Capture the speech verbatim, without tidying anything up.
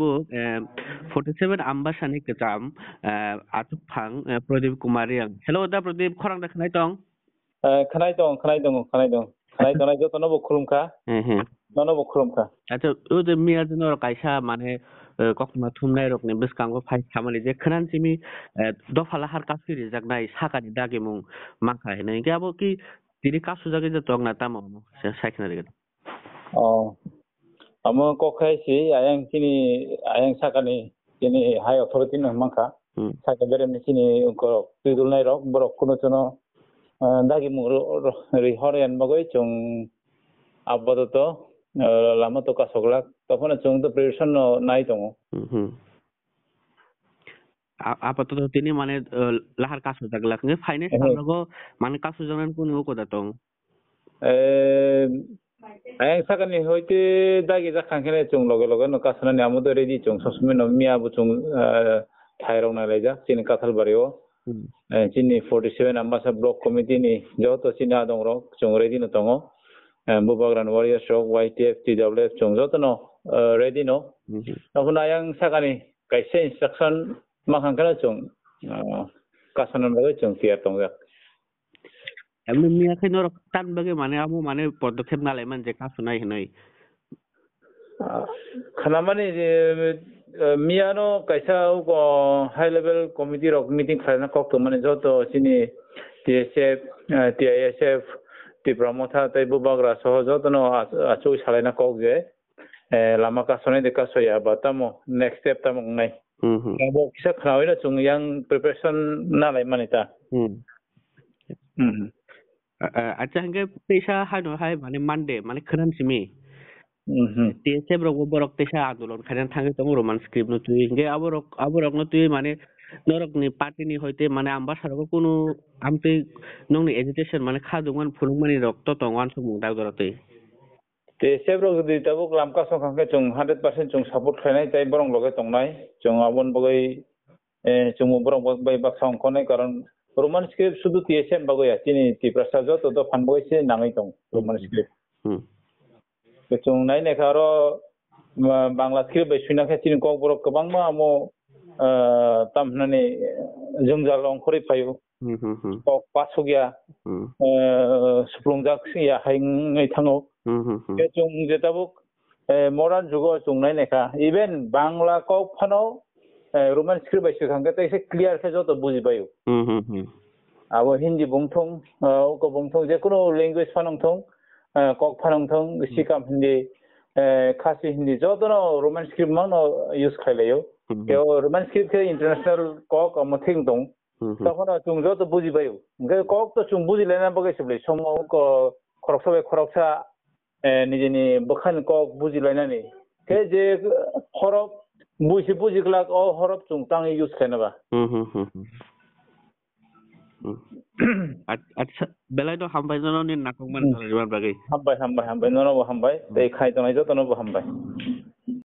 Bo, eh, forty seven Ambasani kwcham, eh, achukphang, eh, Pradip Kumar Reang. Hello, da Pradip, khorang da khwnai tong? Eh, khwnai tong, khwnai tong, khwnai tong. Khwnai tongnai jotono bo khulumkha. He, he. Nono bo khulumkha. Acha, o je miya je norok kaisa mane, eh, koktwma thumnai rokni bwskango phai samani je khwnani simi, eh, dopha lahar kasui rijaknai sakani dagimung mankha hinwi. Hinkhe abo ki tini kasujagwi je tongna tamo omo se sai khna rwgwi. Oh. Amo kok khai si ayang chini, ayang sakani chini high authority no mankha. Hmm. Saka beremni chini ungkorok twidulnai rok, borok kuno chuno, ah, dagimung ro-, ro-, ri hor yan bagwi chwng apadoto, ah, lama to kasoglak. Tophano chwng to preparation no nai tongo. Hmm, hmm. A-, apato tini mane, eh, lahar kasujak lak. Nge phainai Ehe. Salogo mane kasujaknani kunu oko da tong? Eh, ayang sakani hoite dagi jak khang khene chwng loge loge no kasunani amo to ready chwng sosomino miya bo chwng, eh, thairok nai laijak chini Kathalbari o. Hmm. Eh, chini forty seven Ambasa Block Committee ni joto chini adong rok chwng ready no tongo. Eh, Bubagra ni warriors rok, Y T F, T W F chwng joto no, eh, ready no. Hmm. Abono ayang sakani kaisa instruction makhang kheno chwng, ah, kasana bagwi chwng tiyar tongjak. Emni miya khe norok tan bagwi mane amo mane podokhep nalai man je kasunai hinwi. Ah, khanamani je, eh, miyano kaisa uko high level committee rok meeting khlaina kok tongmani joto chini T S F, eh, T I S F, Tipra Motha tei Bubagra soho jotono ach-, achugwi salaina kok je, eh, lama kasonai de kasoya ba tamo next step tamo wngnai. Hmm, hmm. Abo kisa khnawi no chwng yang preparation nalai mani ta. Hmm. Hmm. A, a, acha hingke teisa haino hai mane Monday mane khwnam simi. Hmm, hmm. T S F rok bo borok teisa andolon khaina thangwi tongo Roman script no twi. Hingke aborok, aborok no twi mane norok ni party ni hoite mane Ambasa rogo kunu amtwi nokni agitation mane kha dungmani phunukmani rok to tongo uansukmung dak jora twi. T S F rok jodi tabuk lam kasong kha khe chwng hundred percent chwng support khlainai tei borok loge tongnai. Chwng aboni bagwi, eh, chwngbo borok bai baksa ongkhornai, karon Roman script sudu T S F bagwi ya, chini Tiprasa joto dophan bagwi se nangwi tong Roman Hmm. script. Hmm. Chwng nai naikha aro, ma, Bangla script bai swina khe chini Kokborok kwbangma amo, ah, tam hwnani jwngjal ongkhorwi phaio. Hmm, hmm, hmm. Kok pasuk ya, Hmm. eh, suplungjak ya hai wngwi thango. Hmm, hmm, hmm. Khe chwng je tabuk, eh, modern jugo chwng nai naikha. Even Bangla kok phano, eh, Roman script bai swkang khe teisa clear khe joto bujibaio. Hmm, hmm, hmm. Abo Hindi bungthung, eh, uko bungthung, je kunu language phano wngthung, eh, kok phano wngthung, Hmm. Sikam Hindi, eh, Khasi Hindi, jotono Roman script mangno use khlailaio. Hmm. Tei o Roman script khe international kok omo thik wngtong. Hmm, hmm. Tokhono chwng joto bujibaio. Hwnkhe kok to chwng bujilaina bagwi se bwlai somo ko khoroksa bai khoroksa, eh, nijini bwkhani kok bujilainani. Khe je horop buisi bujiglak o horop chwng tangwi use khlaina ba. Hmm, hmm, hmm, hmm. Hmm. At-, acha, belai no hambai nono ni nakok man Hmm. salai bagwi. Hambai, hambai, hambai. Nono bo hambai. Hmm. Tei khai tongnai jotono bo hambai.